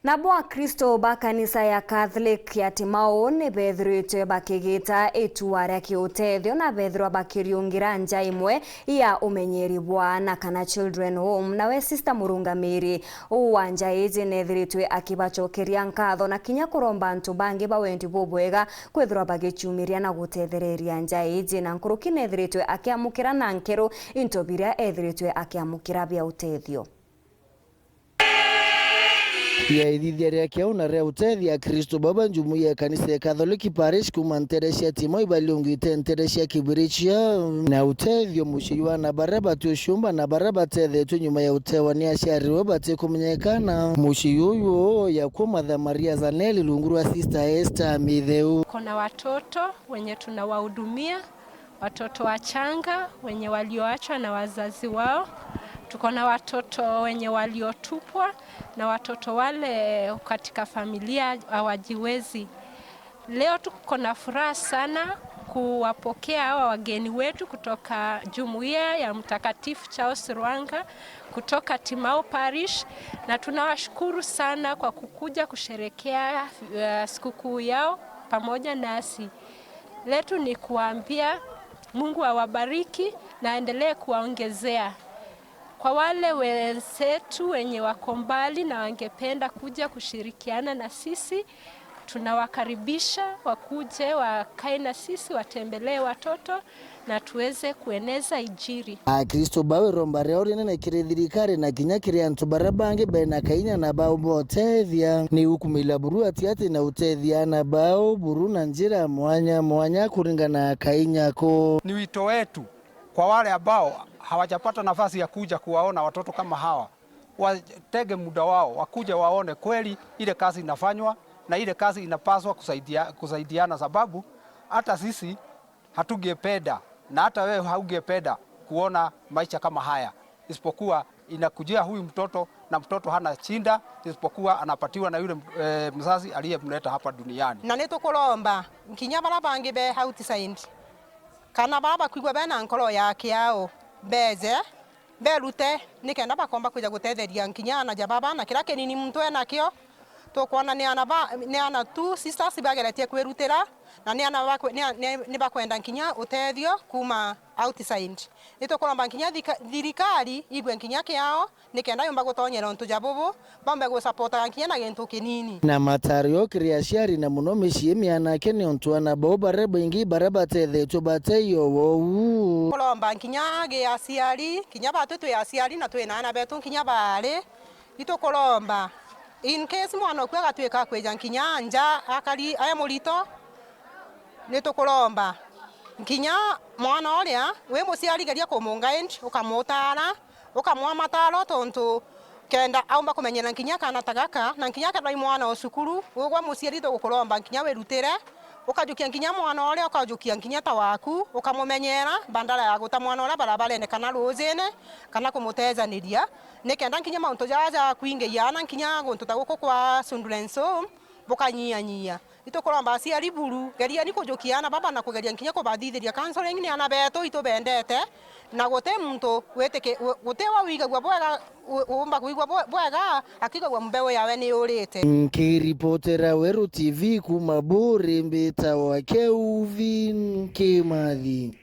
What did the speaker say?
Nabo akristo ba kanisa ya Catholic ya Timao ni bethirĩtwe bakĩgĩta itua rĩa kĩũtethio na bethirwa bakĩriũngĩra nja imwe ya ũmenyeri bwana kana children home. Nawe sister mũrũngamĩri wa nja ĩjĩ nethirĩtwe akĩbacokeria nkatho na kinya kũromba antu bangi bawendi bubwega kwithirwa bagĩchiumiria na gũtethereria nja ĩjĩ na nkũrũki nethirĩtwe akĩamũkĩra na nkero into biria ethirĩtwe akĩamũkĩra bya ũtethio. Ya ithithia ria kiauna ria utethi akristo baba njumuiya ya kanisa ya Katholiki parish kuma ntere cia Timo ibaliungite ntere cia Kibirichia na utethio mucii wa na baria bati ucumba na baria batethetwe nyuma ya utewa ni aciariwe bati kumenyekana mucii uyu ya kwa Mother Maria Zanelli lungu rwa Sister Esther Mitheu. Kuna watoto wenye tunawahudumia, watoto wachanga wenye walioachwa na wazazi wao. Tuko na watoto wenye waliotupwa na watoto wale katika familia hawajiwezi. Leo tuko na furaha sana kuwapokea hawa wageni wetu kutoka Jumuiya ya Mtakatifu Charles Lwanga kutoka Timau Parish, na tunawashukuru sana kwa kukuja kusherekea sikukuu yao pamoja nasi. Letu ni kuambia Mungu awabariki na aendelee kuwaongezea. Kwa wale wenzetu wenye wako mbali na wangependa kuja kushirikiana na sisi, tunawakaribisha wakuje wakae na sisi, watembelee watoto na tuweze kueneza Injili. Akristo bawe romba ria rinene kiri thirikari na kinya kiri antu baria bangi bena kainya na bao botethia ni ukumila buru ati ati na utethia na bao buru na njira mwanya mwanya kuringana na kainyako. Ni wito wetu kwa wale ambao hawajapata nafasi ya kuja kuwaona watoto kama hawa, watege muda wao wakuja waone kweli ile kazi inafanywa na ile kazi inapaswa kusaidiana, sababu hata sisi hatungependa na hata wewe haungependa kuona maisha kama haya, isipokuwa inakujia huyu mtoto na mtoto hana chinda isipokuwa anapatiwa na yule mzazi aliyemleta hapa duniani. Na nitukulomba nkinya baria bangi be outside kana baria bakwigua bena nkoro ya kiao beze berute nikenda bakomba kuja gutetheria nkinya ana jababa na kira kinini muntu enakio tukwona ni ana ba ni ana tu sisters bageretie kwirutira na ni ana ni bakwenda nkinya utethio kuma outside. Nitukulomba nkinya thirikari igwe nkinya kiao nikenda yumba gutonyera untu jabubu bombe gusapota nkinya na gintu kinini. Na matario kiri aciari na muno micii mianake ni untu ana bao baria baingi baria batethetwo bateio wou. Kulomba nkinya gi aciari nkinya batu twi aciari na twina ana betu nkinya bari itukulomba in case mwana oku agatuika kwija nkinya nja akari aya murito nitukulomba nkinya mwana uria wi muciari geria kumungaid ukamutara ukamwa mataro tontu kenda aumba kumenyera nkinya kana tagaka na nkinya kenda mwana o cukuru ugwa muciari tugukulomba nkinya wirutire ukajukia nkinya mwana uria ukajukia nkinya ta waku ukamumenyera bandara ya guta mwana uria barabarene kana ruzine kana kumutezaniria nikenda nkinya mauntu jaja kwingiana nkinya guntu ta guku kwa Children's Home bukanyianyia. Itukulomba aciari buru geria ni kujukiana baba na kugeria nkinya kubathithiria counseling ni ana betu itubendete na gute muntu witike gute wa wigagua bwega umba kuigua bwega akigagua mbewe yawe ni urite. Nkiripotera Weru TV kuma Buri mbita wa Kelvin Kimathi.